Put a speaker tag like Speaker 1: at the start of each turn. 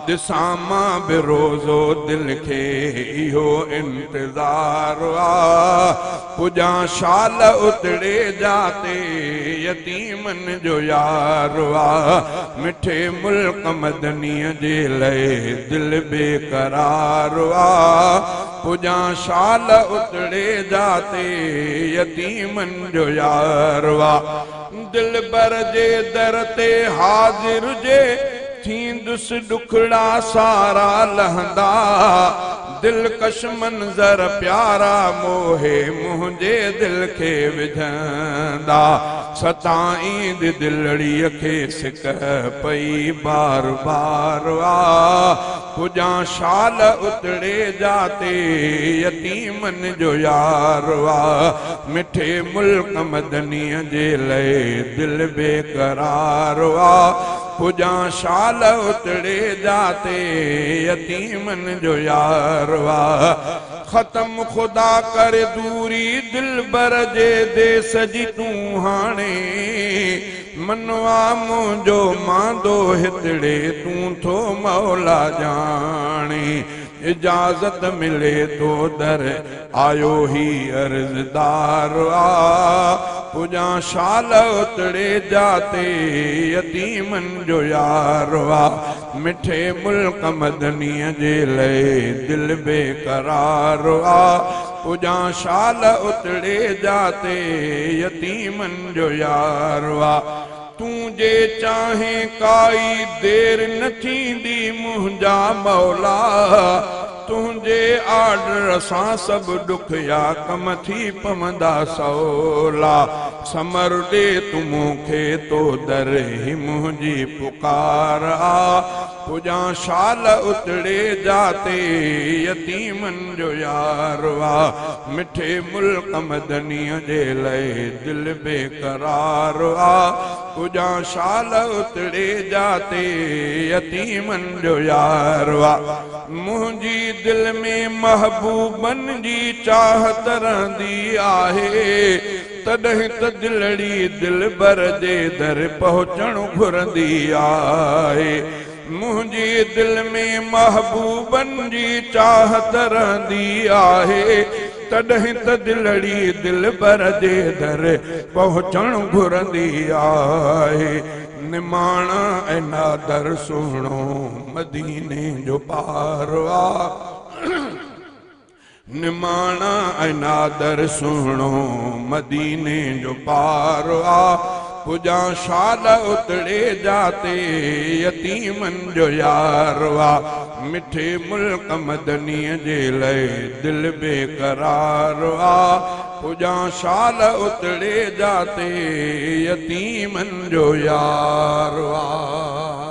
Speaker 1: ॾिसां मां बि रोज़ो दिलि खे इहो इंतज़ार आ। पुॼां शाल उतड़े जाते यतीमनि जो यार आ। मिठे मुल्क मदनीअ जे लाइ दिलि बेकरार आ। पुॼां शाल उतड़े जाते यतीमनि जो यार आ। दिलबर जे दर ते हाज़िर जे थींदुसि ॾुखड़ा सारा लहंदा। दिलकश मंज़र प्यारा मोहे मुंहिंजे दिल खे विझंदा। सताईंदी दिलड़ीअ खे सिक पई बार बार आ। पुॼां शाल उतड़े जाते यतीमनि जो यार आ। मिठे मुल्क मदनीअ जे लाइ दिलि बेकरार आ। पुॼां शाल उतड़े जाते यतीमनि जो यार आ। ख़त्म ख़ुदा कर दूरी दिलबर जे देस जी तूं हाणे। मनवा मुंहिंजो मांदो हितड़े तूं थो मौला ॼाणे। इजाज़त मिले तो दर आयो ही अर्ज़दार आ। पुॼां शाल उतड़े जाते यतीमनि जो यार आ। मिठे मुल्क मदनीअ जे लाइ दिलि बेकरार आ। पुॼां शाल उतड़े जाते यतीमनि जो यार आ। तूं जे चाहे काई देर न थींदी मुंहिंजा मौला। तुंहिंजे आर्डर सां सभु ॾुखिया कम थी पवंदा सवला। समर ॾे तूं मूंखे तो दर ही मुंहिंजी पुकार आ। पुॼां शाल उतड़े जाते यतीमनि जो यार आ। मिठे मुल्क मदनीअ जे लाइ दिलि बेकरार आ। पुॼां शाल उतड़े जाते यतीमनि जो यार आ। मुंहिंजी दिल में महबूबनि जी चाहत रहंदी आहे। तॾहिं त दिलड़ी दिलबर जे दर पहुचणु घुरंदी आहे। मुंहिंजी दिल में महबूबनि जी चाहत रहंदी आहे। तॾहिं त दिलड़ी दिलबर जे दर पहुचणु घुरंदी आहे। निमाणा ऐं नादर सुहिणो मदीने जो पार आ। निमाणा ऐं नादर सुहिणो मदीने जो पार आ। पुॼां शाल उतड़े जाते यतीमनि जो यार आ। मिठे मुल्क मदनीअ जे लाइ दिलि बेकरार आ। पुॼां शाल उतड़े जाते यतीमनि जो यार आ।